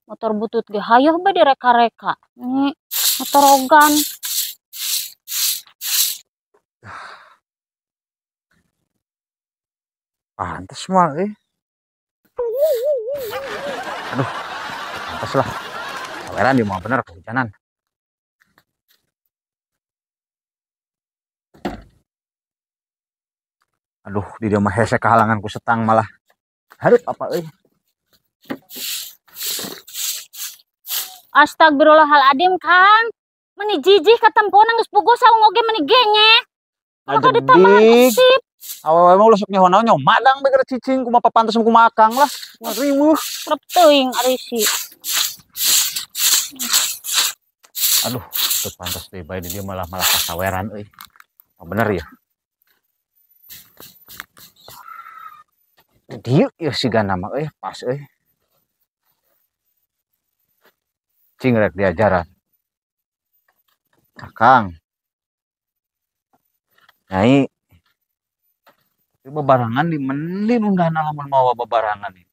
Motor butut ge hayoh bae direka-reka. Ini motorogan. Pantes mah euy. Aduh, pantes lah. Saweran dia mah bener kehujanan. Aduh, di dia mah hese kehalangan ku setang malah. Hareup apa euy. Astagfirullahaladzim, Kang. Meni jijih katempona geus puguh saung oge meni genye. Maka ditambahan esip. Awewe mah ulah sok nyaho naon nyaho madang bae gara cicing kumaha papantes kumaha akang lah. Riweuh. Rep teuing ari si. Aduh, teu pantes deui bae di dieu malah malah kasaweran euy. Oh, bener ya. Di dieu ieu sigana mah euy, pas euy. Cing rek diajaran. Akang. Nyai. Tapi bebarengan di mendin undahna lamun mawa bebarengan ieu.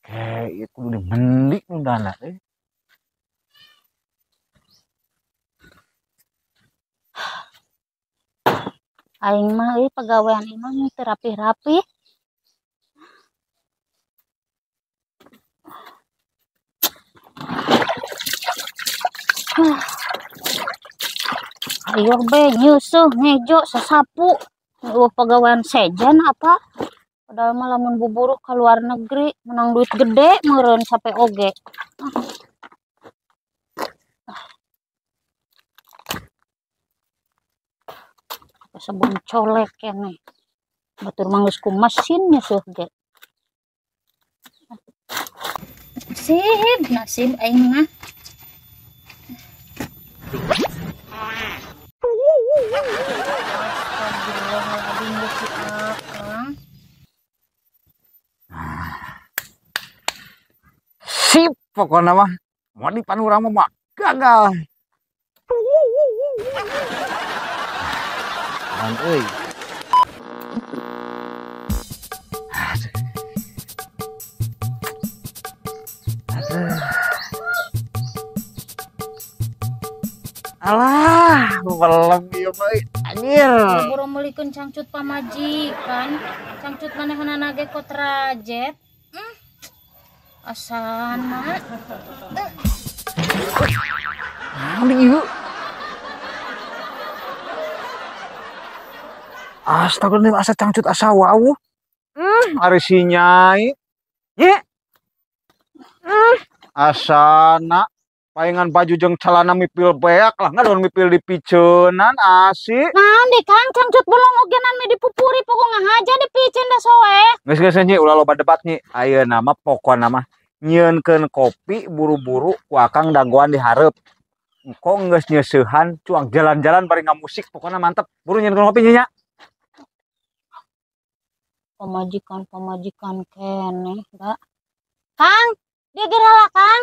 Kayak ieu kudu di mendi undahna euy. Aing mah euy pagawean imah teu rapih-rapih. Ayo be nyusuh ngejo sasapu eueuh pagawean sejen apa padahal mah lamun buburuh ka luar negeri menang duit gede meureun sampe oge. Sabun colek keneh batur mah geus ku mesin nyusuh ge. Nasib nasib aing mah. Sip pokoknya mah mau di panorama mah gagal. Man euy. Alah, belum ieu mah anjir. Buru meulikeun cangcut pamajikan, cangcut manehanana ge kotrajet. Asana. Naon ieu? Astagfirullah, asa cangcut asa wawuh. Ari si Nyai. Ye. Asana paingan baju jeung celana mipil beak lah ngadon mipil dipiceunan asik. Naon di Kang cangcut bolong ogenan mi dipupuri pokok ngahaja dipiceun da soe. Geus geus nyi ulah loba debat nyi. Ayeuna mah pokona mah nyieunkeun kopi buru-buru ku akang dagoan di hareup. Engko geus nyeuseuhan cuang jalan-jalan bari ngamusik pokona mantep. Buru nyieunkeun kopi nyi nya. Pamajikan-pamajikan keneh da. Kang, dia geura Kang.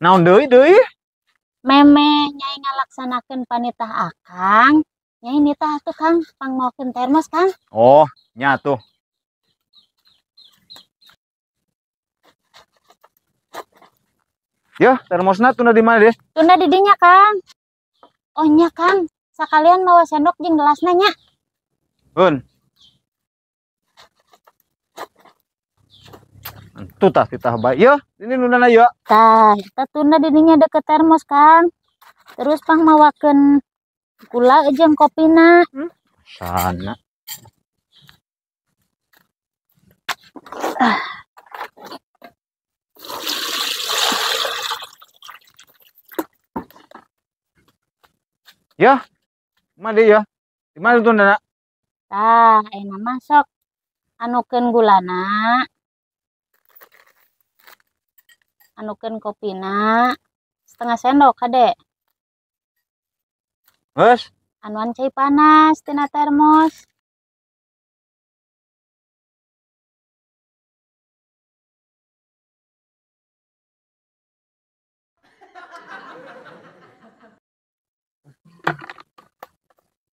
Naon deui deui? Meme nyai ngalaksanakeun panitah akang. Nyai nitah atuh Kang, pangmaokeun termos Kang. Oh, nya atuh. Yeuh, termosna tunda di mana deh? Tunda di dinya Kang. Oh nya Kang, sakalian mawa sendok jeung gelasna nya. Heun. Tuh tah titah bae. Yeuh, ini nundana yeuh. Tah, eta tunda di dinya deket termos Kang. Terus pang mawakeun gula jeung kopina. Sana. Yeuh, mana ya? Di mana tundana? Tah, ayeuna mah sok anukeun gulana. Anukeun kopina setengah sendok kade. Geus. Anuan cai panas tina termos.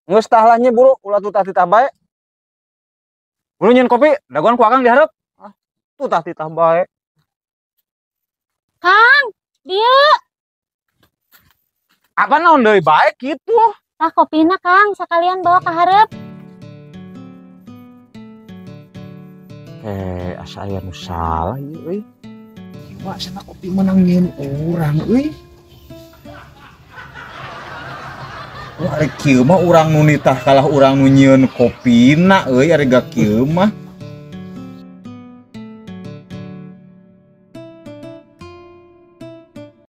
Geus tah lah nyi buru ulah tutah titah bae. Buru nyieun kopi, dagoan ku akang dihareup. Ah, Tuh tah titah bae. Kang, dieu. Apa naon deui bae kitu? Tah kopina Kang, sekalian bawa ka hareup. Asa aya nu salah ieu euy. Kieu sana kopi menang nyieun urang euy. Wah, ari kieu mah urang nu nitah kalah urang nu nyieun kopina euy, ari ga kieu mah.